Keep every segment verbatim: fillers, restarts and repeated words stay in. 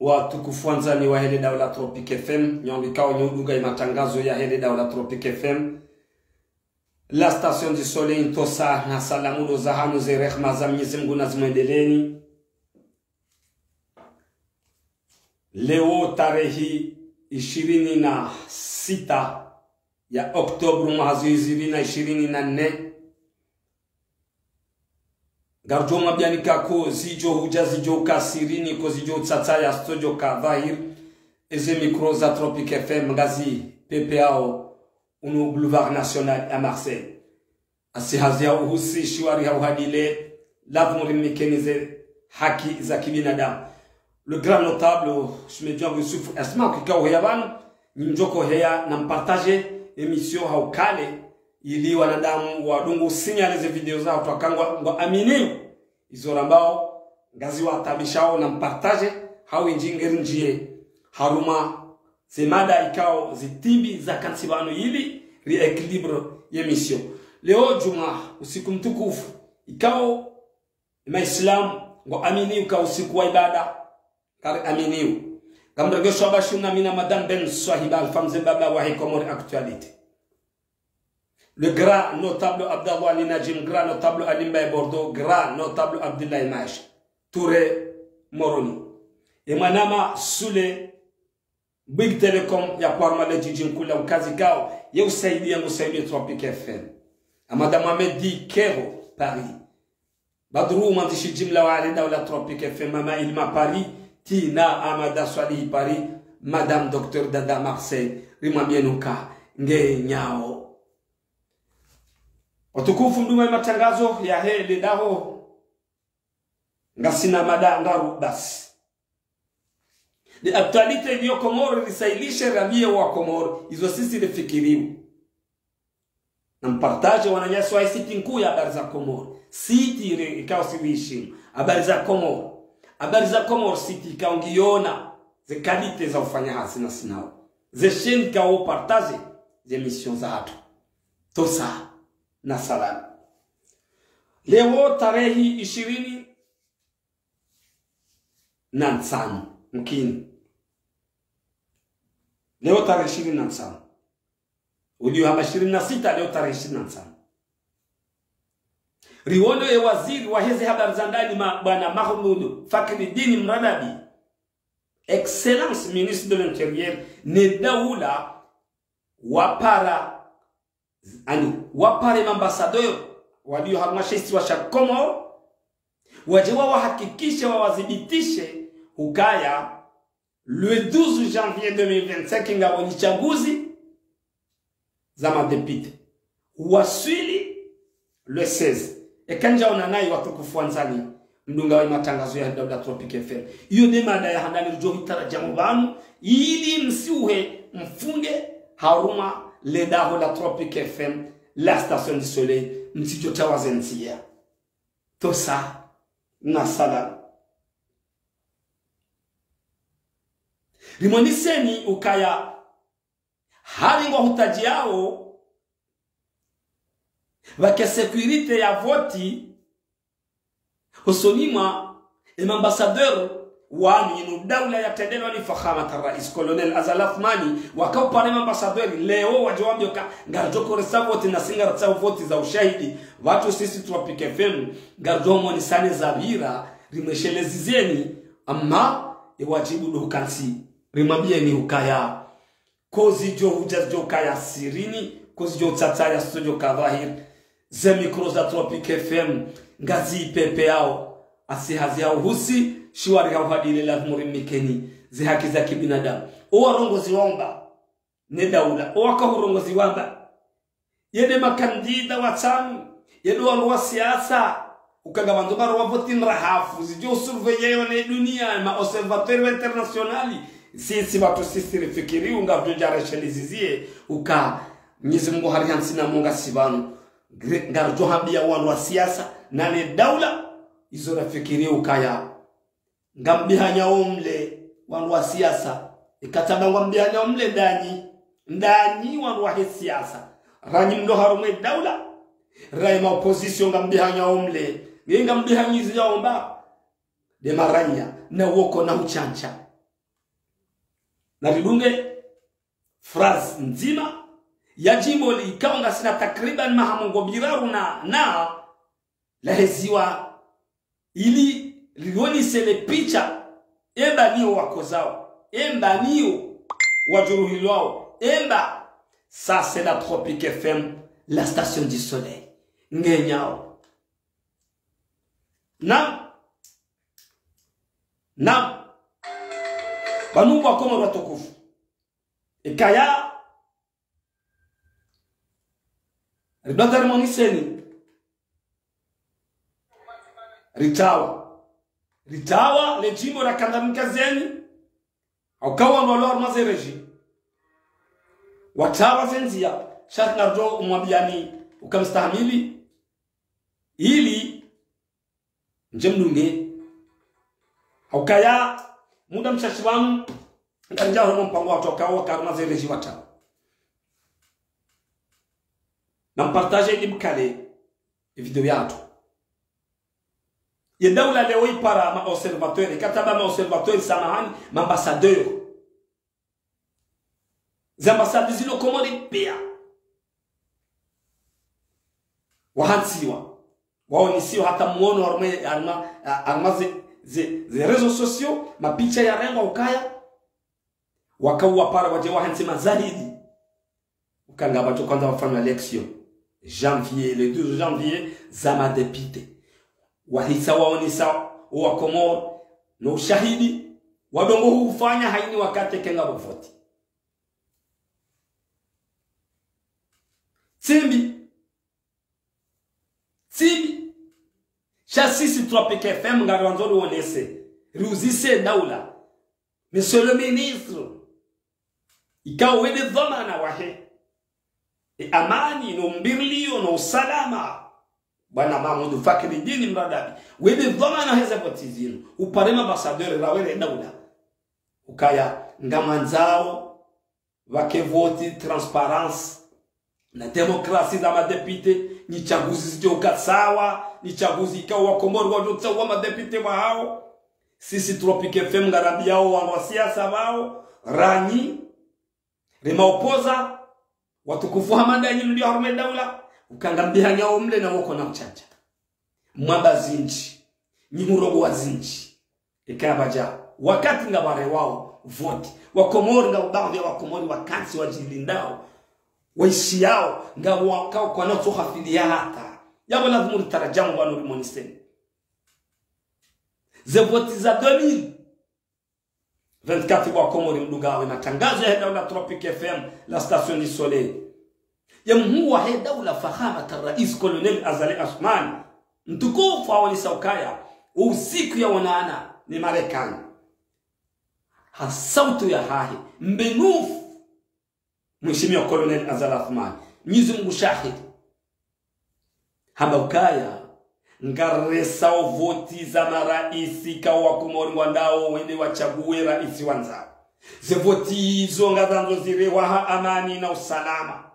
Watukufu wandzani wahe le daula Tropic F M, nyi ikao nyi udunga ye matangazo yahe le daula Tropic F M, la station du soleil, ntsontsa na salamu ndo zahanyu, ze rehma za Mwenyezi Mungu nazimwendeleeni. Leo tarehi ishirini na sita ya Octobre mwaha zihwi zili na ishirini na nne, ngarudjo mwambiani ka ko zidjo hudja zidjo uka sirini, ko zidjo utsatsa ya zitsodjo ka dhahir. Eze micro za Tropic F M ngazi pepeao unu Boulevard National à Marseille. Asi hazi ha uhusi shiwari ha uhadile, lavu murimikeni ze haki za kibinadamu. Le grand notable Shimedjwangu Yusuf Asma, kikao heya pvanu, nyi mdjoko heya na mpartage émission ha ukali, ili wanadamu wadungu signale ze video zaho twakangwa ngwa aminiu. Izo rambao ngazi watabishao na mpartage, ha windji ngeri ndjiye harumwa ze mada ikao zitimbi za kantsi pvanu ili ri équilibre ye émission. Leo djumwa, usiku mtukufu, ikao ye maislamu ngwa aminiu ka usiku wa ibada, kari aminiu. Ngamrengesho abashiru na mi na Madame Ben Swahiba Alpha Mze Baba wahe Comores Actualité. Le grand notable Abdallah Ali Najim, grand notable Ali Mbaye Bordeaux, grand notable Abdoulaye Mash, Touré Moroni. E mwanama Sule, Bouygues Telecom ya Kwarma le djidji nkuu la ukazi ikao ye usaidia ngu saidia Tropic F M. Amada Mohamed Di Kero, Paris. Badru, mwandzishi jimla wahe le daula Tropic F M, Mama Ilma Paris, Tina Amada Swalihi Paris, Madame Docteur Dada Marseille, rimwambieni uka nge nyao. Watukufu, mdunga ye matangazo yahe le daho, ngasina mada ndraru basi. Ni actualité iliyo Komori, risailishe rambiye wa Komori izo sisi rifikiriyo. Na mpartage wananyasi wa site nkuu ya Habari za Komori. Site ile ikao si wishimu. Habari za Komori. Habari za Komori site ikao ngiyo na ze qualité za ufanya hazi na sinao. Ze chaîne ikao partage ze émission zahatru. Ntsontsa na salamu. Leo tarehi ishirini na ntsanu, mkini. Leo tarehi ishirini na ntsanu. Uliyo hama ishirini na sita, leo tarehi ishirini na ntsanu. Riwono ye waziri wahe ze habari za ndani ma-, bwana Mahmoud Fakridine Mradabi, Excellence Ministre de l'Intérieur, ne daula wapara, ani, wapare mambassadeur waliyo harumwa she isiwa sha Komori, wadje wawahakikishe, wawadhibitishe, ukaya, le douze janvier deux mille vingt-cinq, ngapvo nyitsaguzi za madéputé. Waswili le seize. Eka ndjaona nayi watukufu wandzani, mdunga wa matangazo ya daula Tropic F M. Iyo nde mada ya handani ridjo hitarajamu pvanu, ili msiuhe mfunge harumwa le daho la Tropic F M, la station du soleil, mtsidjo tawaze ndziya. Ntsontsa na salamu. Rimwoneseni ukaya hari ngwa hutadjiyao pvake sécurité ya voti, hosoni mwa e mambassadeur wanu, inu daula yatrendelwa ni Fakhamat Rais Colonel Azali Assoumani, waka upare mambassadeur leo wadjo wambiyo ka ngaridjo koresa voti na si ngaritsaho voti za ushahidi, pvatsu sisi Tropic F M, ngaridjo mwonesani zapvira, rimweshelezizeni, ama e wadjibu ndo hukantsi, rimwambiyeni ukaya, ko zidjo hudja zidjo kaya sirini, ko zidjo tsatsa ya zitsodjo ka dhahir. Ze micro za Tropic F M ngazi pepeao, asi hazi ha uhusi, shiwari ha uhadile, lavu murimikeni ze haki za kibinadamu. O warongozi waomba ne daula, o waka hurongozi wamba, yende makandida watsanu, yende wandru wa siasa, uka ngapvandzo paro wa voti ndrahafu, zidjo surveiller yo ne dunia, ma observateurs internationaux, sisi pvatsu sisi rifikiri, ungapvyo djareshelezizie, uka Mwenyezi Mungu hari hantsi na munga si pvanu, ngre-, ngaridjo hambiya wandru wa siasa, na ne daula, izo rafikiri ukaya ngambihanyawo mle wandru wa siasa. Ikataba ngwambihanyawo mle ndanyi? Ndanyi wandru wahe siasa? Ranyi mlo harumwa e daula? Rayi ma opposition ngambihanyawo mle? Nge ngambihanyizi yaomba? Nde maranya, na woko na utsantsa. Na ridunge phrase ndzima ya djimbo likao ngasina takriban maha mengo miraru na, na laheziwa ili rionese le picha, emba niyo wakozao, emba niyo wadjuruhilwao, emba ça c'est la Tropic F M, la station du soleil. Ngenyao. Naam. Naam. Pvanu wakomori watukufu. Ikaya. Ribata rimoniseni. Ritawa. Ritawa, le djimbo rakandamika zeni. Hauka wandru walo harumwa ze régies. Watawa ze ndzia. Sha ngaridjo umwambiani uka mstahamili. Ili ndje mdunge. Haukaya muda mshashi wanu, ngaridjo harumwa mpango watru wakao waka harumwa ze régies watawa. Na mpartage ili mkale ye video yatru. Ye daula leo ipara ma observateurs, kataba ma observateurs, samahani, ma ambassadeurs. Ze ambassades zilo Komori pia. Wahantsiwa. Waonesiwa hata mwono harumwa, harumwa, harumwa ze, ze, ze réseaux sociaux, mapicha yarengwa ukaya. Wakao wapara wadje wahantsi mazahidi. Uka ngapvatso kwandza wafanya élection. Janvier, le douze janvier, za madéputés. Wahisa waonesa owakomori, no ushahidi, wadungo hufanya haini wakati eka ngapvo voti. Tsimbi. Tsimbi. Sha sisi Tropic F M ngariwandzo rionese. Riuzise daula. Monsieur le ministre, ikao wende dhwamana wahe e amani, no mbirilio, no usalama, bwana Mahamoud Fakridine Mradabi, wende dhwamana heze voti zinu, upare ma ambassadeurs, rawere daula. Ukaya, ngamwandzao, pvake voti, transparence, na démocratie za madéputés, ni tsaguzi zidjo uka sawa, ni tsaguzi ikao wakomori wadjo tsagua madéputés wahao. Sisi Tropic F M ngarambiao wandru wa siasa wao, ranyi, rema opposants, watukufu hama ndanyi mlio harumwa daula, uka ngambihanyi omle na woko na mtsantsa. Mwamba zindji, nyi murongoa zindji. Ikaya pvadja, wakati ngapvarewao voti. Wakomori ngapvo baadhwi ya wakomori wakantsi wadjilindao. Waishiyao, ngapvo wakao kwanatso hafiliya hata. Yapvo lazimu ritarajamu pvanu rimoniseni. Ze voti za deux mille vingt-quatre wakomori mdungao ye matangazo yahe daula Tropic F M, la station du soleil. Ye mhuu wahe daula Fakhamat Rais Colonel Azali Assoumani, mtukufu haonesa ukaya, usiku yaonana ni Marekani. Ha sauti yahahe, mbenufu, Mheshimiwa Colonel Azali Assoumani, Mwenyezi Mungu shahidi. Hamba ukaya, ngaresao voti za maraisi ikao wakomori ngwandao wende watsague raisi wandzao. Ze voti izo ngazandzo zirehwa ha amani na usalama.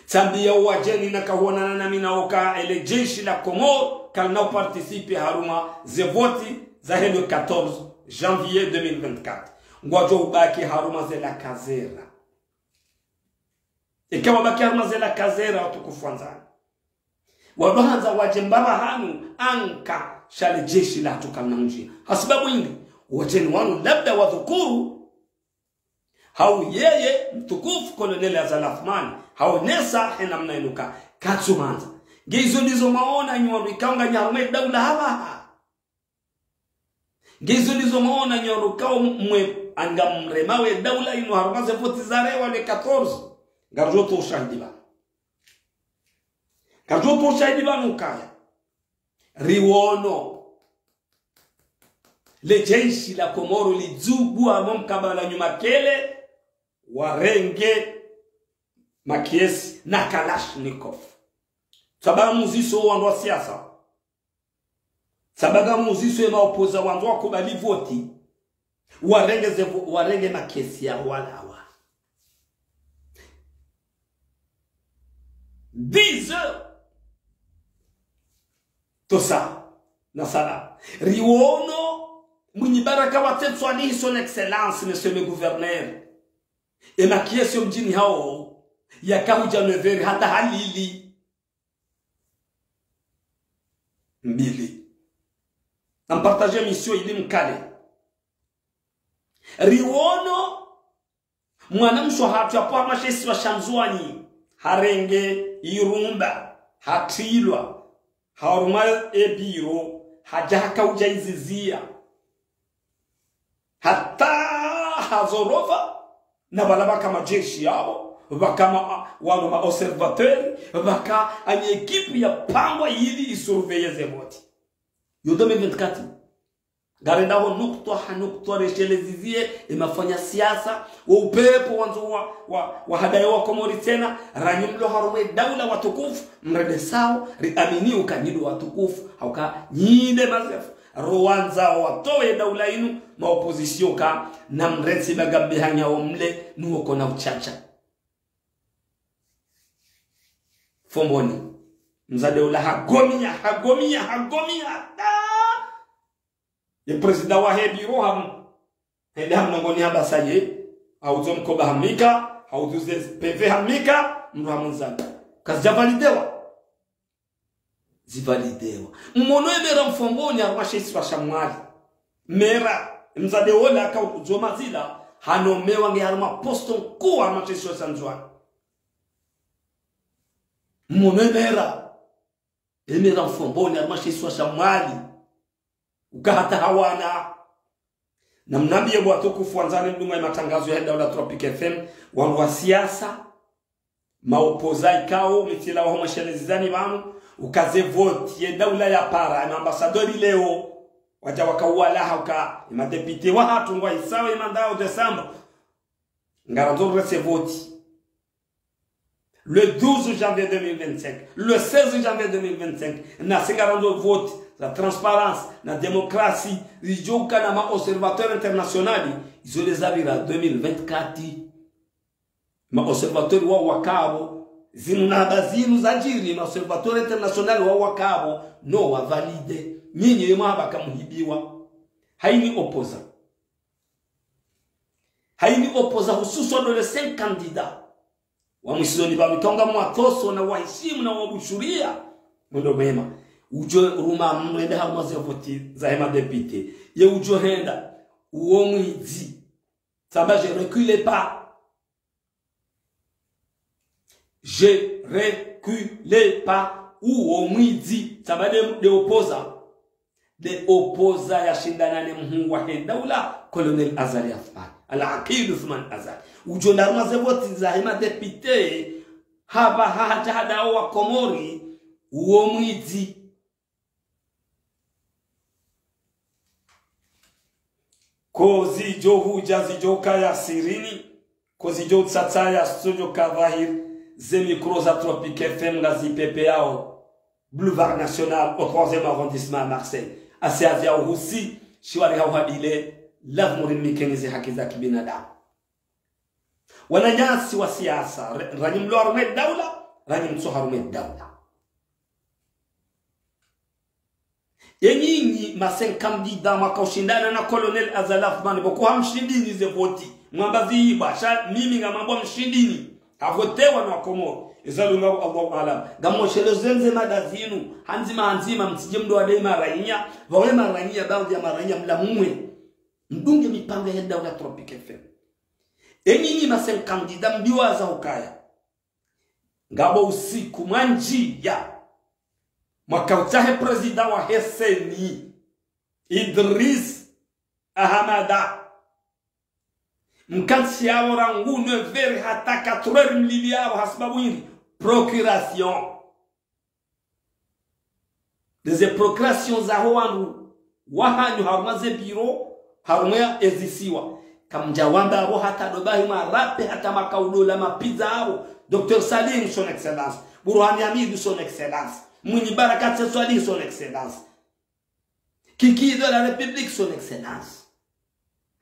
Tsambiya owadjeni nakaonana nami nao uka ele jeshi la Komori kalina uparticiper harumwa ze voti zahe le quatorze janvier deux mille vingt-quatre. Ngwadjo ubaki harumwa ze la caserne. Eka wabaki harumwa ze la caserne watukufu wandzani, wadjo handza wadje mbapvi hanu anka sha le jeshi latru kalina mdjia. Hasibabu indri? Wadjeni wanu labda wadhukuru hau yeye mtukufu Colonel Azali Assoumani haonesa he namna inu uka katsu handza. Nge izo ndizo mwaona nyi wandru ikao nganyi harumwa ye daula hapvaha. Nge izo ndizo mwaona nyi wandru ikao mwe ngamremao ye daula inu harumwa ze voti zarehwa le quatorze. Ngaridjo towa ushahidi pvanu. Ngaridjo towa ushahidi pvanu ukaya, riwono le jeshi la Komori lidzunguha mo mkabala nyuma kele, warenge makesi na Kalachnikov. Tsamba ngamuziso wandru wa siasa. Tsamba ngamuziso ye ma opposants wandzo wakubali voti. Warenge ze vo-, warenge makesi ya walawa. Dix heures. Tosa. Na sala. Riwono Mwinyi Baraka wa Tsetwani, son excellence, monsieur le gouverneur. E makesi yo mdjini hawo, yaka hudja neuf heures hata halili. Mbili. Nampartage émission ili mkale. Riwono mwanamshe hatru yapvo harumwa she isiwa sha Ndzuwani, harenge irumba, hatrilwa, harumwa e biro, hadja haka udja iziziya. Hata hazorova, na pvala pvaka madjeshi yapvo, pvaka ma, wanu ma observateur, pvaka ani équipe yapangwa ili isurveiller ze voti. Yo deux mille vingt-quatre. Ngarendao nukutwa ha nukutwa, reshelezizie, e mafanya siasa, wo upepvo wandzo wa, wa, wa hadaye wa Komori tsena, ranyi mlo harumwa e daula watukufu, mrende sawa, riamini uka nyi ndo watukufu, hauka nyi nde mazefu, ro wandzao watowe daula inu, ma opposition ka, na mrentsi baga mbe hanya wo mle, nuwo kona utsatsa. Fomboni. Mzade ola hagomiya, hagomiya, hagomiya, hata ye président wahe biro hamu, hende hamnongoni hamba saye, haudzo mkoba hamnika, haudzo ze P V hamnika, mndru hamundzani. Kazidja validewa. Zivalidewa. Mmono e mera Mfomboni harumwa she isiwa sha Mwali. Mera, mzade ola haka udzo mazila, hanomewa nge harumwa poste nkuu harumwa she isiwa sha Ndzuwani. Mmono e mera. E mera Mfomboni harumwa she isiwa sha Mwali. Uka hata hawana. Na mnambiye bo watukufu wandzani mdungao e matangazo yahe daula Tropic F M, wandru wa siasa, ma opposants ikao, mitsila waho mweshelezizani pvanu, uka ze voti, ye daula yapara, e ma ambassadeurs leo, wadja waka uwalaha uka, e ma députés wahatru ngwahisao e mandat yawo décembre. Ngarandzo rese voti. Le douze janvier deux mille vingt-cinq, le seize janvier deux mille vingt-cinq, nasi ngarandzo voti za transparence, na démocratie, zidjo uka na ma observateurs internationaux, izo nde zapvira deux mille vingt-quatre. Ma observateurs wawo wakapvo, zinu namba zinu zadjiri, ma observateurs internationaux wawo wakapvo, no wa valider. Nyinyi ye mwamba kamuhibiwa. Hayini opposant. Hayini opposant hususwa ndo le cinq candidats. Wa mwisoni pvanu ika ngamwatsoso na wahishimu na wabushuriya. Mwendo mwema. Udjo ruma mndru hende harumwa ze voti zahe ma députés. Ye udjo henda. Uwo mwidzi. Tsamba je recule pas. Je recule pas. Uwo mwidzi. Tsamba nde, nde opposant. Nde opposant yashindana ne mhuu wahe daula, Colonel Azali Assoumani. Al-Aqid Assoumani Azali. Udjo nda harumwa ze voti zahe ma députés, hapvaha hadja hadawo wa Komori, uwo mwidzi. Ko zidjo hudja zidjo kaya sirini, ko zidjo utsatsaya zidjo ka dhwahiri, ze micro za Tropic F M ngazipvepveyao. Boulevard National, au troisième arrondissement à Marseille. Asi azi ya uhusi, shiwari hauhadile, lavu muri mnikeni ze haki za kibinadamu. Wananyasi wa siasa, re-, ranyi mlo harumwa e daula, ranyi mtso harumwa e daula. Ye nyinyi ma cinq candidats mwaka ushindana na Colonel Azali Assoumani, pvoko hamshindini ze voti. Mwamba ziyibwa, sha mimi ngamwambo mshindini. Havotewa na Komori. Eza lunga Allahu aalam. Ngamwesheleze ndze mada zinu. Handzima, handzima, mtsidje mdo wade marainya. Pvawe marainya, baadhwi ya marainya mlamumwe. Mdunge mipango ya daula Tropic F M. Ye nyinyi ma cinq candidats mbiwaza ukaya. Ngapvo usiku mwandjiya. Mwaka utsahe président wahe C E N I. Idriss Ahamada. Mkantsi yawo rangu neuf heures hata quatre heures mlili yawo hasibabu hindri. Procuration. Ndeze procuration zaho wandru wahanyu harumwa ze biro, harumwa ezisiwa. Kamdja wamba apvo hata ndo bahi mwarapve hata makaudola mapidza apvo. Docteur Salim, son excellence. Bourhane Hamidou, son excellence. Mwinyi Baraka Tsetwani, son excellence. Kiki de la République, son excellence.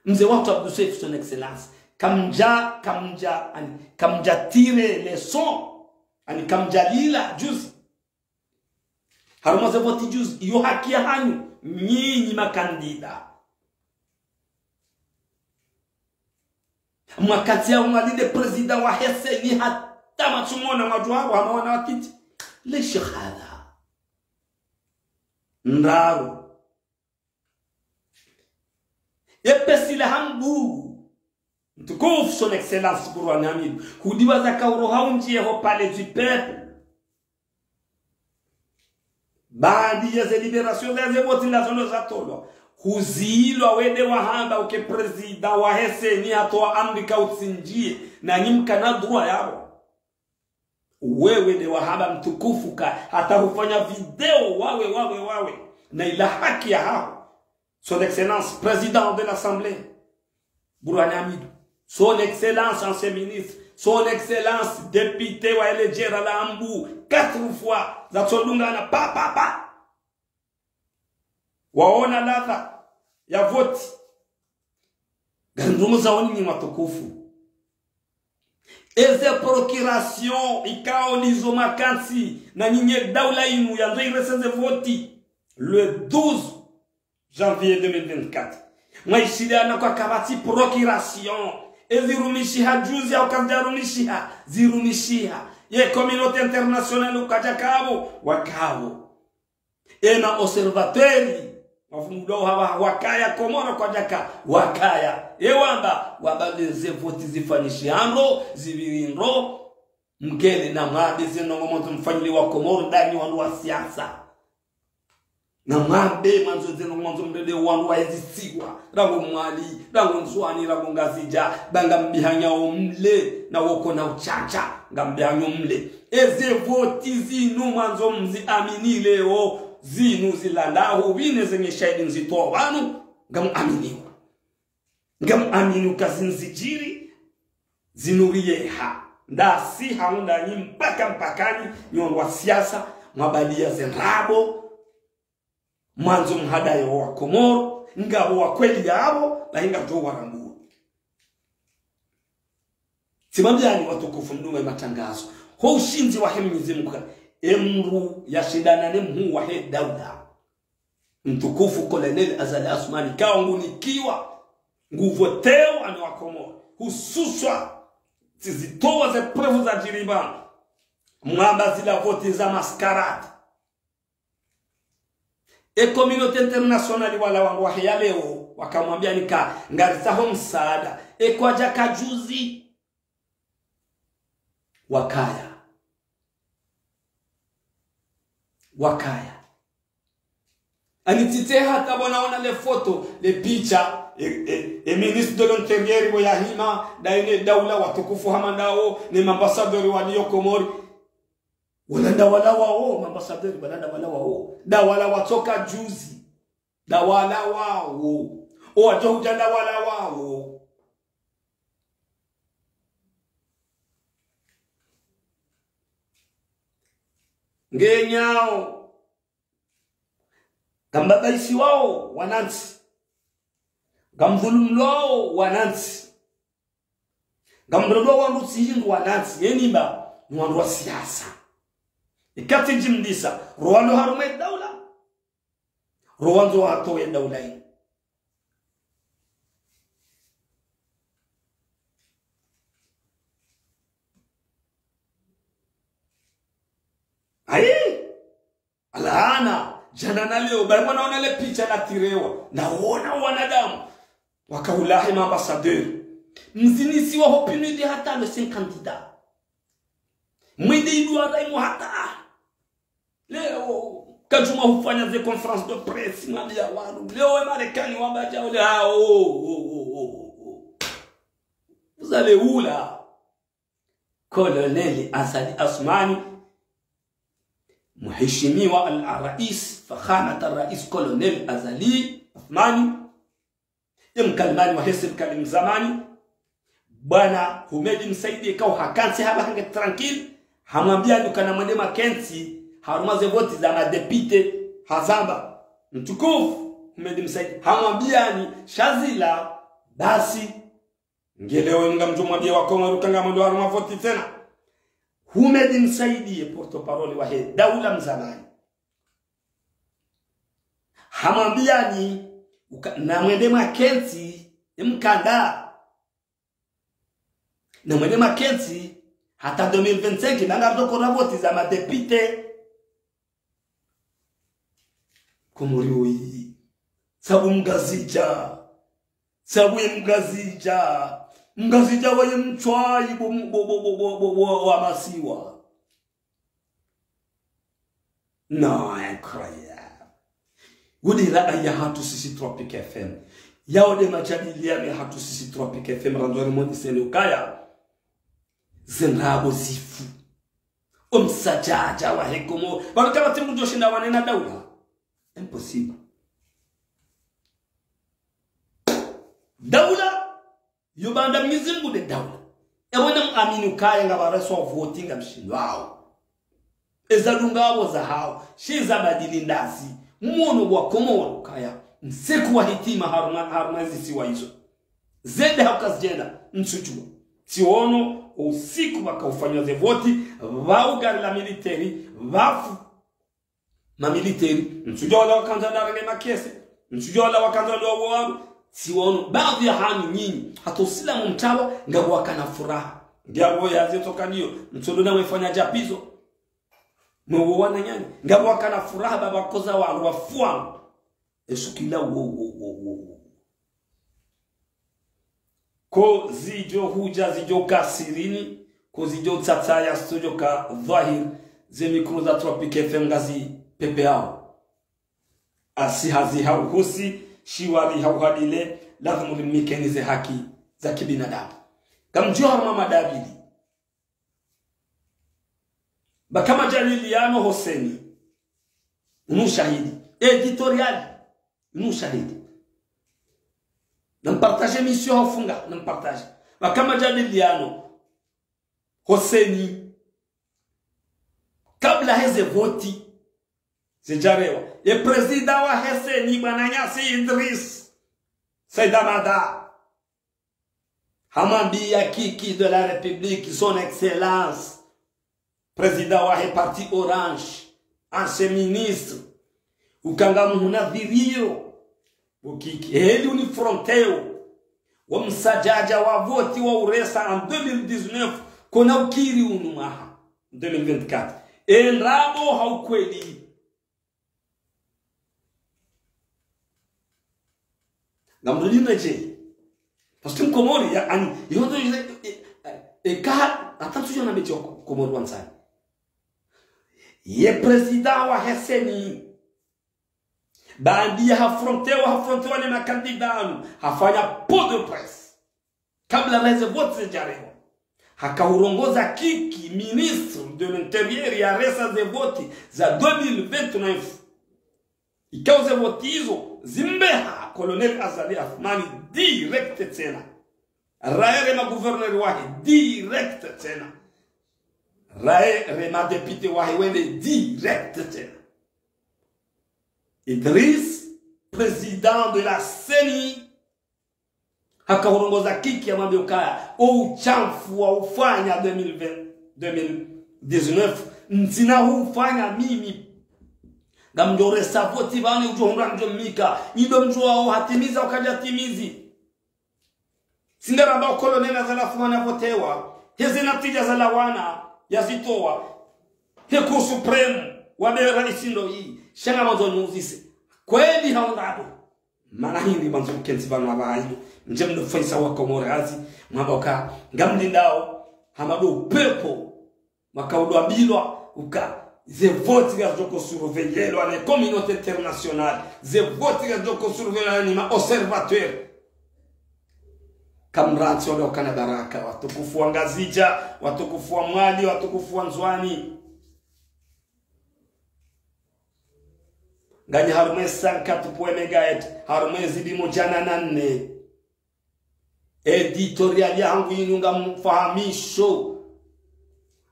Mze wahatru Abdou Soefo, son excellence. Kamdja, kamdja, ani, kamdja tirer leçon. Ani kamdja lila, juzi. Harumwa ze voti juzi, iyo haki yahanyu, nyinyi makandida. Mwakati ya Mwali nde président wahe CENI hata matsumona mwadjuwa wa mawana watiti. Leshi hadha. Ndraru. Ye pesi la Hambu. Mtukufu Son Excellence Bourhane Hamidou. Hudiwaza ka uroha undjiye ho Palais du Peuple. Baanda ya ze libération za ze voti na zono zatolwa. Huzilwa wende wahamba uke président wahe CENI hatowa amri ka utsindjiye. Na nyi mkana droit yapvo. Wewe nde wahamba mtukufu ka hata hufanya video wawe, wawe, wawe. Na ila haki yahaho. Son Excellence, Président de l'Assemblée, Bourhane Hamidou. Son Excellence, ancien ministre. Son Excellence, député wa eledjera la Hambu, quatre fois, zatsodungana, pa, pa, pa. Waona ladha ya voti. Ngari ndrongoo za woni nyi watukufu. Eze procuration ikao ndizo makantsi na nyinyi daula inu yandzo irese ze voti le douze janvier deux mille vingt-quatre. Mwaishiliana kwa kapvatsi procuration. Ezi rumishiha juzi au kazidja rumishiha, zirumishiha. Ye communauté internationale ukadja kapvo, wakapvo. Ena observateur, wafungulwa hapva wakaya Komoro kwadjaka, wakaya. Ewamba, wamba nde ze voti zifanyishiha ndro, zipviri ndro, mkele na mwambe ze ndrongoo mwandzo mfanyile wa Komoro, ndanyi wandru wa siasa. Na mwambe mwandzo ze ndrongoo mwandzo mrende wandru wa ezisiwa, rangu Mwali, rangu Ndzuwani, rangu Ngazidja, ba ngambihanyo mle, na woko na utsantsa, ngambihanyo mle. Eze voti zinu mwandzo mziamini leo, zinu zilandaho, wine zenye shahidi nzito pvanu, ngamuaminiwo. Ngamuamini uka zinzidjiri, zinu riyeha. Ndasi haunda nyi mpaka mpakani, nyi wandru wa siasa, mwabaliya ze ndrabo, mwandzo mhadaye wa Komoro, ngapvo wa kweli yapvo, bahi ngamdjo warambua. Tsimwambiani watukufu mdunga ye matangazo. Ho ushindzi wahe Mwenyezi Mungu ka, emdru yashindana ne mhuu wahe daula. Mtukufu Colonel Azali Assoumani, kao ngunikiwa, nguvotewa ne wa Komoro. Hususwa, tsizitowa ze preuve za djiriba. Mwamba zila voti za mascarade. E communauté internationale wala wandru wahe ya leo, wakamwambiani ka, ngaritsaho msaada. E kwadjaka juzi. Wakaya. Wakaya. Ani tsitseha hata pvo naona le foto, le picha, e, e, e ministre de l'Intérieur pvo yahima, nda ene daula watukufu hama ndawo, ne ma ambassadeur waliyo Komori. Wala nda wala wawo, ma ambassadeur, wala nda wala wawo. Nda wala watsoka juzi. Nda wala wawo. Owadjo hudja nda wala wawo. Ngenyao. Ngambabaisiwao wanantsi. Ngamdhulumulwao wanantsi. Ngamrendwao wandru tsi hindru wanantsi, yeni mba, ni wandru wa siasa. Ikatsi djimlisa, ro walo harumwa e daula, ro wandzo watowe daula ini. Ayi! Alana, djana na leo, bari mwana ona le picha la tirewa, na wona wanadamu, waka ulahi ma ambassadeur. Mzinisiwa ho pinu ide hata le cinq candidats. Mwende idu ara imu hata. Leo, kadjuma hufanya ze conférence de presse, mwambiya wandru. Leo we Marekani wamba dja ule, ah, oh, oh, oh, oh, oh. Vous allez où là? Colonel Azali Assoumani, Mheshimiwa al-Rais, Fakhamat al-Rais Colonel Azali Assoumani, ye mkalimani wahe sirikali mzamani, Bwana Houmed Msaidié, kao hakantsi hapva hange tranquille, hamwambiani ukana mwende mwakentsi, harumwa ze voti za madéputés, hazamba, mtukufu, Houmed Msaidié, hamwambiani, sha zila, basi, nge leo ngamdjo mwambiya wa Komoro uka ngamwendo harumwa voti tsena. Houmed Msaidié, porte-parole wahe daula mzamani. Hamwambiani, uka, na mwende mwakentsi, mkanda. Na mwende makentsi, hata deux mille vingt-cinq, nanga toko na voti za madepite. Komori oyi. Sabu Mngazidja. Sabu ye Mngazidja. Mngazidja waye mtswayi bo, bo, bo, wa masiwa. Non, incroyable. Wudi raya hatru sisi Tropic F M. Yawo nde majadiliano yahatru sisi Tropic F M, randzwani mwendi seni ukaya. Ze ndrabo zifu. Omsadjadja wahe Komori. Pvanu kapvatsi mdru djoshinda wanena daula. Impossible. Daula, yo baanda Mwenyezi Mungu nde daula. Ewe na mwamini ukaya ngapvo wareswa voti ngamshindwao. Eza dunga apvo zahawo, sha eza badili ndazi. Mwono wa Komori ukaya, msiku wa hitima harumwa, harumwa zisiwa izo. Zende hauka zidjenda, ntsudjua. Tsiono, usiku pvakaufanywa ze voti, pvwa ugari la militeri, pvafu mamiliteri, ntsudjua wala wakandza ndarenge makese, ntsudjua wala wakandza ndo wawo wanu, tsiono, baadhwi ya hanyu nyinyi, hata usilamu mtawa, ngapvo wakana furaha. Ngiapvo yaze toka ndiyo, ntsondo na mwefanya djapizo. Mwewo wananyanyi, ngapvo wakana furaha, pvapvo wakoza wanu, wafu wanu. Esukila wo, wo, wo, wo, wo. Ko zidjo hudja zidjo ka sirini, ko zidjo tsatsaya zitsodjo ka dhwahiri, ze mikro za Tropic F M ngazi pepeao. Asi hazi hauhusi, shiwali hauhadile, lazimu rimikeni ze haki za kibinadamu. Ngamdjo harumwa madabili. Pvaka majadiliano ho CENI. Unu shahidi. Editorial. Unu shahidi. Nampartage émission haufunga. Nampartage. Pvaka majadiliano ho CENI. Kabla heze voti zidjarewa. Ye prezida wahe CENI, bwana Nyasi Idriss Said Ahmada. Hamwambiya Kiki de la République, son excellence, prezida wahe parti Orange, ancien ministre, uka ngamhuna dhwiriyo, bo Kiki, heli unifronteo, wo msadjadja wa voti wa uresa en deux mille dix-neuf, kona ukiri unu mwaha, deux mille vingt-quatre. E ndrabo hau kweli. Ngamrudi mreje. Parce que Mkomori, ya, ani, yondo, e, e, e, ka, hata ntsudjua na meji wa Ko-, Komori wandzani. Ye prezida wahe CENI. Baanda ya hafrontewa, hafrontewa ne makandida anu. Hafanya point de presse. Kabla heze voti zidjarewa. Haka hurongoza Kiki, ministre de l'Intérieur, yaresa ze voti za deux mille vingt-neuf. Ikao ze voti izo, zimbeha, Colonel Azali Assoumani direct tsena. Raere ma gouverneur wahe direct tsena. Raere ma député wahe wende direct tsena. Idriss, président de la CENI, haka hurongoza Kiki yamwambiya ukaya, o utshafu wa ufanya deux mille vingt, deux mille dix-neuf, ntsina hufanya mimi. Ngamdjo resa voti pvanu udjo hundra ndjo mika, nyi ndo mdjuao hatimiza ukadja timizi. Tsi ngaramba o Colonel Azali Assoumani havotewa, heze natija zalawana, yazitowa, he Cour suprême, wambe raisi ndo yi, sha ngamwandzo niuzise. Kweli hau ndrabo. Mana hindri mwandzo mkentsi pvanu apvaha inu, ndje mdofanyisa wa Komori hazi, mwamba uka, ngamlindao, hama ndo upepvo, mwaka udwabilwa, uka, ze voti ngazidjoko surveillelwa ne communauté internationale, ze voti ngazidjoko surveillelwa ne ma observateur. Kamratsi wala ukana baraka, watukufu wa Ngazidja, watukufu wa Mwali, watukufu wa Ndzuani. Nganyi harumwa e cent quatre point un mégahertz, harumwa e zidimo djana na nne. Editorial yahangu yinu ngamfahamisho.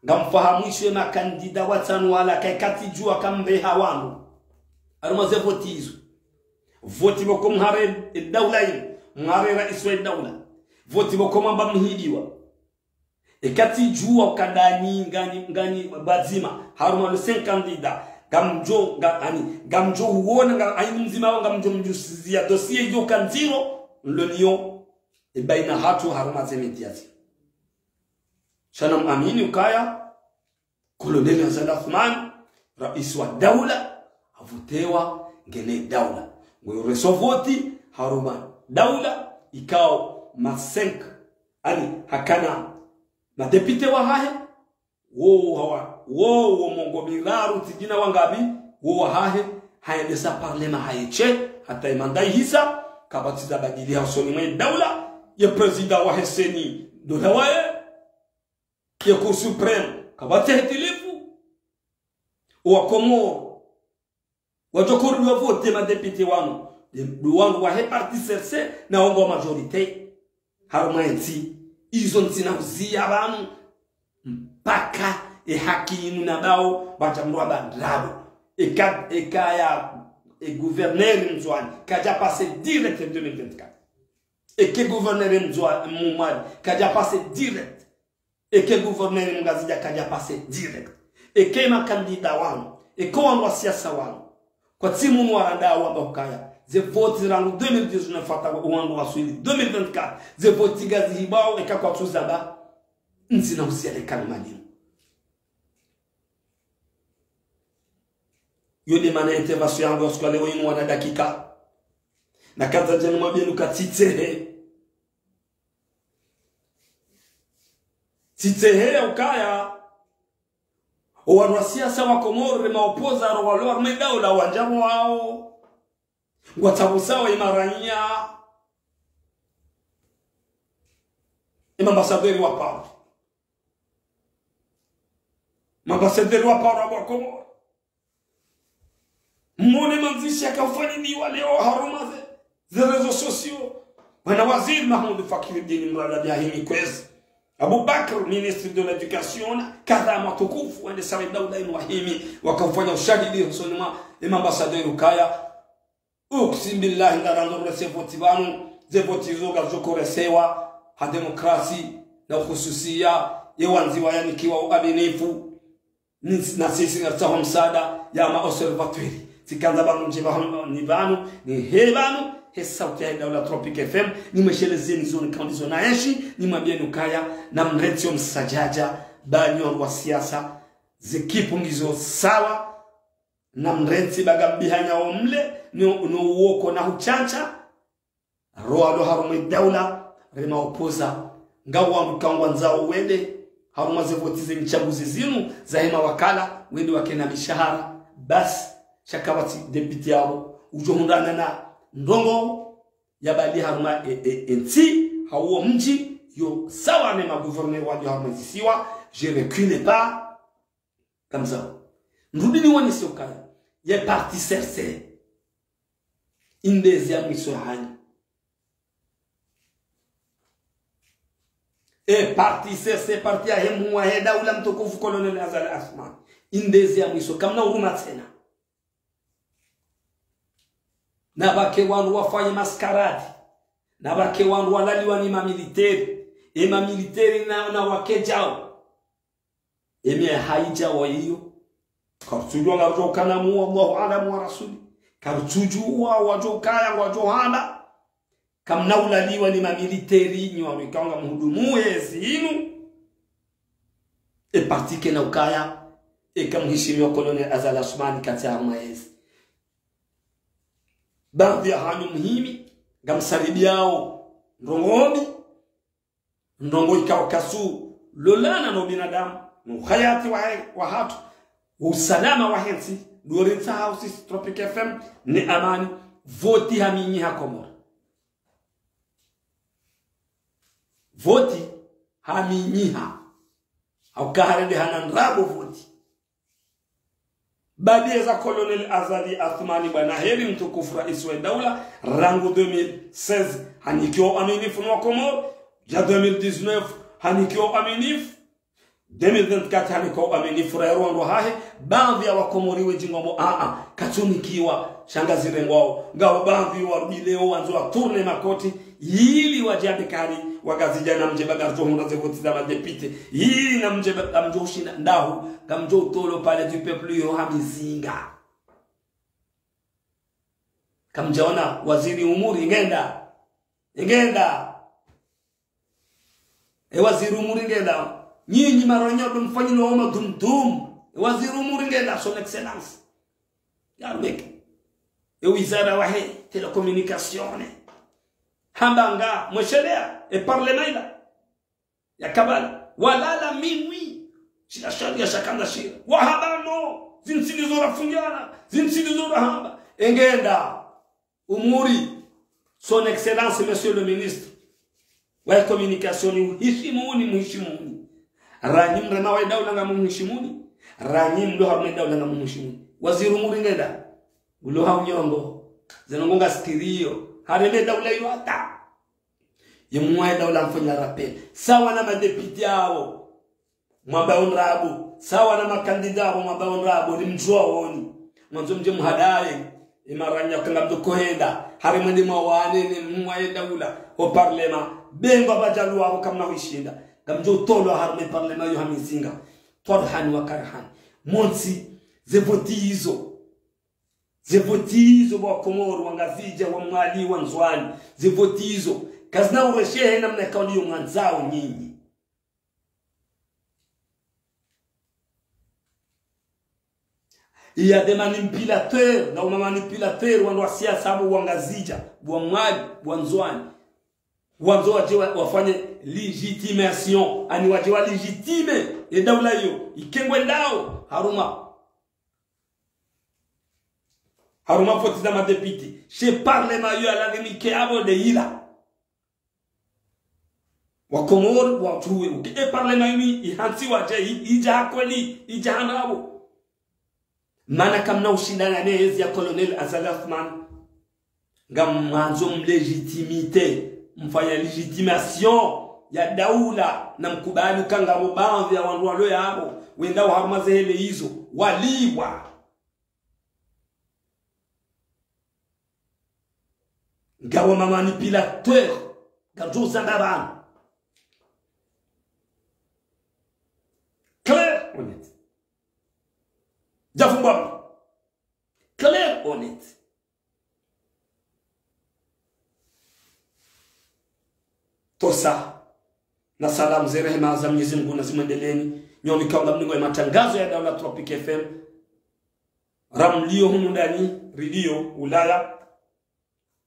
Ngamfahamisho e makandida watsanu wala kayikatsi djuwa kambeha wanu. Harumwa ze voti izo. Voti pvoko mhare e daula yinu. Mhare raisi wa e daula. Voti pvoko mwamba mhidiwa. Ekatsi djuwa uka ndanyi, nganyi, nganyi pvadzima, harumwa le cinq candidats, ngamdjo, nga, ani, ngamdjo huona, nga, ani mdzima wo ngamdjo mdjusiziya dossier yo ka ndziro, nlo niyo, e baina hatru harumwa ze médias. Sha namwamini ukaya Colonel Azali Assoumani, raisi wa daula, havotewa ngena daula. Ngoyo reçu voti harumwa daula, ikao ma cinq, ani hakana madéputé wahahe, wo hawa, wo, wo mengo miraru tsi djina wangapvi, wo wahahe, haendesa parlement hahe she, hata ye manda ihisa, kapvatsi za badili hosoni mwe daula, ye président wahe CENI, ndo ndaye, ye Cour suprême, kapvatsi hitilifu, wa Komoro, wadjo koridiwa vote madéputé wanu, nde wandru wahe parti CRC, na wongo majorité. Harumwa entsi, izo ntsina uziya pvanu, mpaka ye haki inu na bawo, pvadja mndru wa bandrabo. Eka, eka ya, ye gouverneur Mndzuani, kadja passer direct deux mille vingt-quatre. Eka ye gouverneur Mndzuani, Mmwali, kadja passer direct. Eka ye gouverneur Mngazidja kadja passer direct. Eka ye makandida wanu, eka wandru wa siasa wanu, kwatsi munu waranda wamba ukaya ze voti rangu deux mille dix-neuf hata wandru waswili deux mille vingt-quatre, ze voti ngazihibwao, eka kwatsu zamba, ntsina uziya le kalima linu. Yo nde mana intervention yangu ya usiku wa leo inu wana dakika. Na kandza djani mwambienu ka tsitsehe. Tsitsehe ya ukaya, o wandru wa siasa wa Komoro, ma opposants, ro walo harumwa daula wandjaro wao, ngwatsabusawo ye maraiya, ye ma ambassadeurs wa paro. Ma ambassadeurs wa paro wa Komoro. Mone mandzishi yakafanyiwa leo harumwa ze, ze réseaux sociaux. Bwana waziri Mahmoud Fakridine Mrada Biahimi Kwezi. Abubakar, ministre de l'éducation, kadha matukufu, wende sawe daula inu wahimi, wakafanya ushahidi hosoni mwa ye ma ambassadeurs ukaya. Uksim billahi, ngarandro reçu voti pvanu, ze voti zo ngazidjo reçuwa, ha démocratie, na ukhususiya, ye wandziwa yanikiwa uaminifu. Ni, na sisi ngartsaho msaada ya ma observateurs. Tsikandza pvanu ndje pvanu, ni pvanu, ni he pvanu, he sauti ya daula Tropic F M, nimweshelezeni zo nikao ndizo naenshi, nimwambieni ukaya, namrentsi yo msadjadja, ba nyi wandru wa siasa, ze équipe ngizo sawa, namrentsi ba ngambihanyao mle, no, no uwoko na hutsantsa, ro walo harumwa daula, re ma opposants, ngawo wandru kangwandzao wende harumwa ze voti ze ntsanguzi zinu, za he mawakala, wende wakena mishahara, basi, sha kapvatsi député yawo, udjo hundrana na ndrongoo, ya bali harumwa e, e, entsi, hau wo mdji, yo sawa ne ma gouverneurs wadjo harumwa zisiwa, je recule pas, Kamzao. Nrudi niwonese ukaya, ye parti C R C, indezi ya mwiso hanyu. E parti C R C, parti ya he mhuu wa he daula mtukufu Colonel Azali Assoumani. Indezi ya mwiso, kamna huruma tsena. Na pvwake wandru wafanye mascarade. Na pvwake wandru walaliwa ni mamilitaires. E mamilitaires na, na wakedjao. Emi haidja wa iyo. Karitsudjuwa ngarudjo kana mu, Allahu a'lam wa rasuli. Karitsudjuwa wadjo kaya ngwadjo handa. Kamna ulaliwa ni mamilitaires nyi wanu ikao ngamhudumu ezi inu. E parti kena ukaya, eka mheshimiwa Colonel Azali Assoumani katsi harumwa ezi. Baadhwi ya hanyu muhimi, ngamsaribiao ndrongoo mbi, ndrongoo ikao katsu lolana no binadamu, no uhayati wa, wa hatru, usalama wa hentsi, ndo ritsahao sisi Tropic F M, ni amani, voti haminyiha Komoro. Voti haminyiha. Hauka harende hana ndrabo voti. Baada eza Colonel Azali Assoumani, bwana heri mtukufu raisi wa daula, rangu deux mille seize, hanikiwa uaminifu no wa Komoro, ya deux mille dix-neuf, hanikiwa uaminifu, deux mille vingt-quatre, hanikiwa uaminifu, raha ero wandru hahe, baadhwi ya wakomori wendji ngwambo, a, a, katsunikiwa, sha ngazirengwao, ngapvo baadhwi warudi leo wandzo watourne makoti, ili wadjambe kari, wangazidja namdje ba ngaridjo hundra ze voti za madéputés. Ili namdje ba ngamdjo ushinda ndahu, ngamdjo utolo Palais du Peuple yo hamizinga. Kamdjaona waziri Umuri ngenda. Ngenda. E waziri Umuri ngenda. Nyinyi maranyo ndo mfanyilwa wo madumdum. Waziri Umuri ngenda, son excellence. Yarumeke. E wizara wahe télécommunication. Hamba nga, mweshelea, e parlement ila. Yakabala. Walala minuit. Shila sharia shakanda shira. Wahamba no. Zintsi ndizo rafungiana. Zintsi ndizo rahamba. Engenda. Umuri, son excellence, monsieur le ministre wa communication, ni uhishimuni, muhishimuni. Ranyi mrema wa daula nga mumuhishimuni. Ranyi mlo harumwa daula nga mumuhishimuni. Waziri Umuri ngenda. Ulo ha unyongo. Zeno ngo nga sikiriyo. Harumwa daula iyo hata. Ye mwa daula mfanya rappel. Sawa na madepite awo. Mwamba ondrabo, sawa na makandida abo mwamba ondrabo, ni mdjuwa woni. Mwandzo mdje muhadaye, e maranyo kanga mdo kohenda, harumwa ndima wane ne mwa ye daula, ho parlement, bengwa badjalu abo kamna hwishinda. Ngamdjo utolwa harumwa e parlement yo ha mizinga. Twarhan wa karhan. Montsi, ze voti izo. Ze voti izo bo wa Komori, wa Ngazidja, wa Mwali, wa Ndzuwani. Ze voti izo. Kazina ureshehe namna kauli yo mwandzao nyinyi. Il y a des manipulateurs, na uma manipulateurs, wandru wa siasa abo wa Ngazidja, wa Mwali, wa Ndzuwani. Wandzo wadje wa-, wafanye légitimation, ani wadje wa légitimer, e daula iyo, ikengwe ndao, harumwa. Harumwa voti za madepite, she parlement iyo yaladhimike abo de ila. Wa Komori, watsuwe, uke e parlement ini, ihantsi wadje, i-, idja ha kweli, idja ha ndrabo. Mana kamna ushindana ne ezi ya Colonel Azali Assoumani. Ngamwandzo mlégitimité, mfanya légitimation ya daula, na mkubali uka ngapvo baadhwi ya wandru walo yapvo, wendao harumwa ze hele izo, waliwa. Ngapvo mamanipulateur, ngamdjo uzamba pvanu. Clair, honnête. Djafumbwa. Clair, honnête. Tosa. Na salamu ze rehema za Mwenyezi Mungu nazimwendeleeni. Nyomi kaunga mningo ya matangazo ya Daula Tropic F M. Ramlio hunu ndani, radio, Ulaya.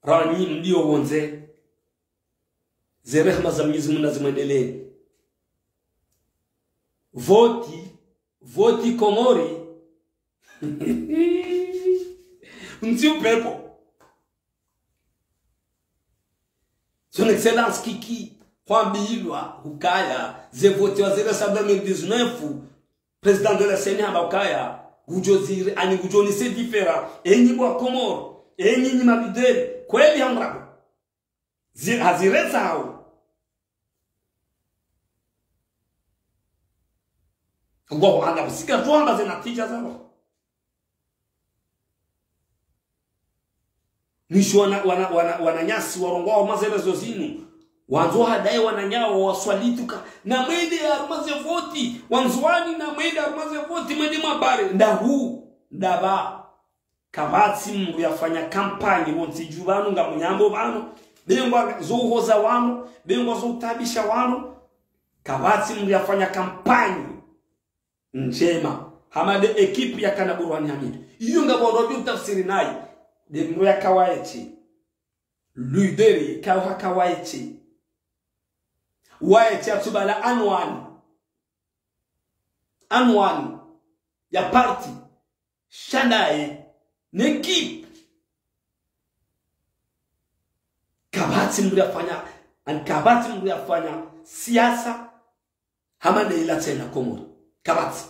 Ranyi mlio wondze. Ze rehema za Mwenyezi Mungu nazimwendeleeni. Voti, voti Komori. Ntsi upepvo. Son Excellence Kiki, hwambilwa, hukaya, ze voti wa zero sa deux mille dix-neuf, Président de la C E N I hamba ukaya, ngudjo zire, ani ngudjo ni se différent. Enyi bo wa Komori, enyi nyi ma leader, kweli hamrabo. Zi-, hazireza hao. Ngwaho anga usika tuamba ze natija zao. Mwisho wana, wana, wana, wananyasi warongoa harumwa ze rezo zinu. Wandzo hadaye wananyawo waswalituka. Na mwende harumwa ze voti. Wandzuwani na mwende harumwa ze voti. Mwende mwabare. Ndahu. Ndapva. Kapvatsi mndru yafanya kampanyi. Pvontsi dju pvanu ngamunyambo pvanu. Bengwa zo uhoza wanu. Bengwa zo utabisha wanu. Kapvatsi mndru yafanya kampanyi ndjema. Hama nde ekipu yakana Burhani Hamidu. Iyo ngapvo ndo dju tafsiri nayi. Nde mndru yaka waye tsi. Leader yaka, haka waye tsi. Waye tsi atsubala anwani. Anwani. Ya parti. Sha ndaye. Ne ekipu. Kapvatsi mndru yafanya. Ani kapvatsi mndru yafanya siasa. Hama nde ila tsena Komori. Kapvatsi.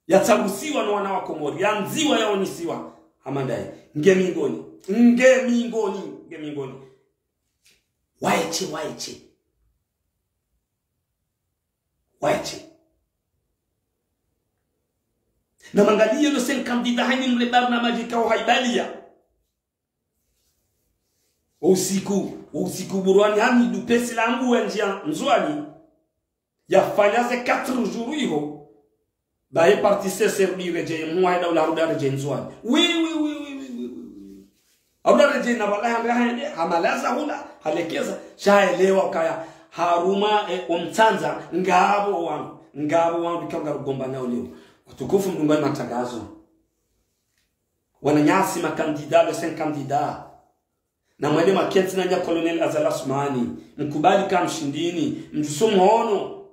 Yatsagusiwa no wana wa Komori. Yandziwa yaonisiwa. Hama ndaye. Nge mingoni. Nge mingoni. Nge mingoni. Waye tsi, waye tsi. Waye tsi. Na mangaliye no sen kandida hanyi mle barnamaji kao haibaliya. Usiku, usiku Burhani Hamidu pesi la mbu ya ndjia Ndzuwani. Yafanya ze quatre jours iho. Baye parti C C R D redjeye, mwahe daula harudi redjeye Ndzuwani. Oui, oui, oui. Harudi redjeye na pvala hande hende, hamalaza hula, halekeza, sha elewa ukaya. Harumwa, eh, omtsandza, ngapvo wandru, ngapvo wandru ikao ngarigombanao leo. Watukufu mdungao ye matangazo. Wananyasi ma candidats, les cinq candidats. Na mwende makentsi na nya Colonel Azali Assoumani, mkubali ka mshindini, mdjuso mhono.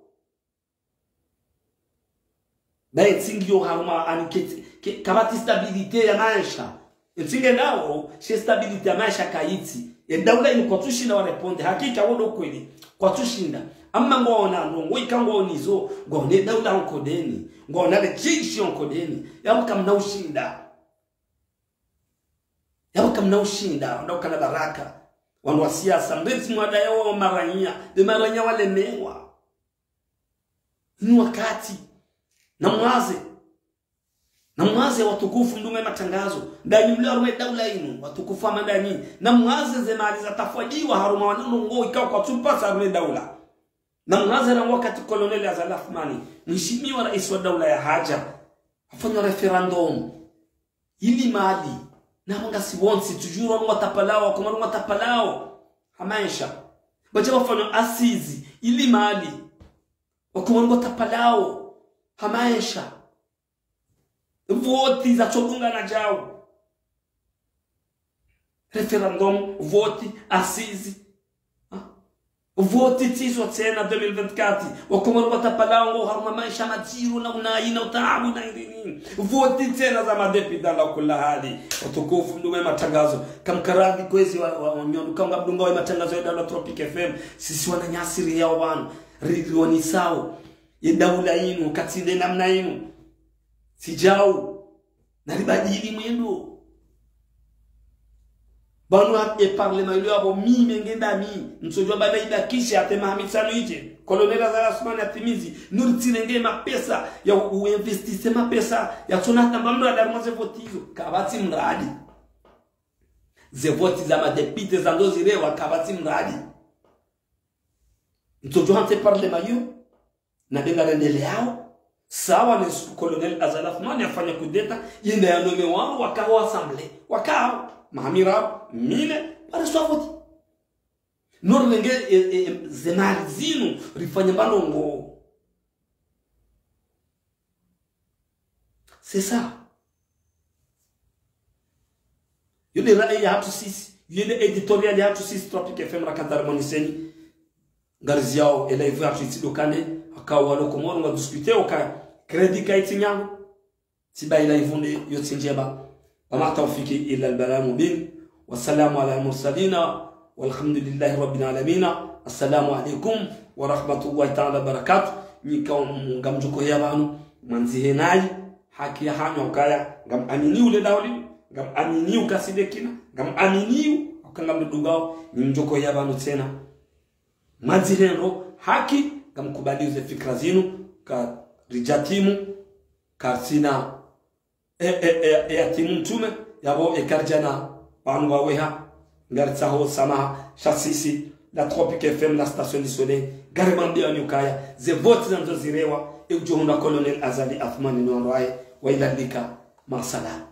Ba ye ntsi ngiyo harumwa ani ke, ke, kapvatsi stabilité ya maesha. Ye ntsi ngendao, she stabilité ya maesha kayitsi. Ye daula inu kwatsushinda wa répondre. Hakika wo ndo kweli. Kwatsushinda. Amma ngwaona ndrongoo ika ngwaonizo. Ngwaona ye daula nkodeni. Ngwaona le jeshi nkodeni. Yapvo kamna ushinda. Yapvo kamna ushinda. Wandru ukana baraka. Wandru wa siasa. Mbezi mwada yawo maranya. Be maranya walemewa. Ni wakati. Namwaze. Namwaze watukufu mdungao ye matangazo. Ndanyi mlio harumwa ye daula inu. Watukufu hama ndanyi. Namwaze ze mali zatafwadiwa harumwa wandru ndrongoo ikao kwatsu mpasa harumwa ye daula. Namwaze rangu wakati Colonel Azali Assoumani, mheshimiwa rais wa daula yahadja. Hafanya référendum. Ili mali. Na wanga si wontsi, toujours wanu watapalao, wakomori watapalao. Ha maesha. Badja wafanya assises. Ili mali. Wakomori watapalao. Ha maesha. Voti zatso dunga na djau. Référendum, voti, assises. Ha? Voti tsizo tsena deux mille vingt-quatre. Wakomori watapalao ngo harumwa maesha madziro na unayi na utaabu na irini. Voti tsena za madéputés ala kulli hali. Watukufu mdungao ye matangazo. Kamkaradhi kwezi wa, wa, wa nyondo. Kamngamdungao ye matangazo ya daula Tropic F M. Sisi wananyasi riyao wanu. Ri, rionesao. Ye daula inu, katsi nde namna inu. Tsi djau. Naribadili mwendo. Pvanu ha, e parlement ilo yapvo mi menge ndami. Ntsodjuwa pvanu ibakishe hata maha mitsanu idje. Colonel Azali Assoumani atimizi. Nuri tsirenge mapesa ya u, u investise mapesa. Yatsona hata mba mradi harumwa ze voti izo. Kapvatsi mradi. Ze voti za madéputés zandzo zirewa kapvatsi mradi. Ntsodjuwa hantsi e parlement iyo. Na be ngarendeleao, sawa ne siku Colonel Azali Assoumani yafanya coup d'État, yende ya nommé wandru wakao assemblée, wakao, maha miraru, mine, pare swa voti. Nori renge, e, e, e, ze mali zinu, rifanye mba ndrongoo. C'est ça. Yo nde rai yahatru sisi, yo nde éditorial yahatru sisi, Tropic F M rakandza rimoneseni. Ngariziao, e live yahatru itsi dokane, haka walo Komoro ngwa discuter, oka crédit kayitsi nyangu. Tsiba e live nde yo tsi ndjeba. وما توفيقي إلا بالله المبين. والسلام على المرسلين. والحمد لله رب العالمين. السلام عليكم ورحمة الله تعالى وبركاته. Nyika ngamdjuko ya pvanu, mwandzihe nayi, haki yahanyu ukaya, ngamamini ule dauli, ngamamini ukaside kina, ngamamini uka ngamdungao, nyinyi ndjoko ya pvanu tsena. Mwandzihe ndo, haki, ngamkubali uze fikra zinu, ka ridjatimu, karsina, e, e, e, e, yatimu mtrume, yapvo e karidjana, pvanu waweha, ngaritsaho samaha, sha sisi, la Tropic F M, la station du soleil, ngarimwambiani ukaya, ze voti zandzo zirewa, e udjo hundra Colonel Azali Assoumani no wandru wahe, wa ila lika, ma salam.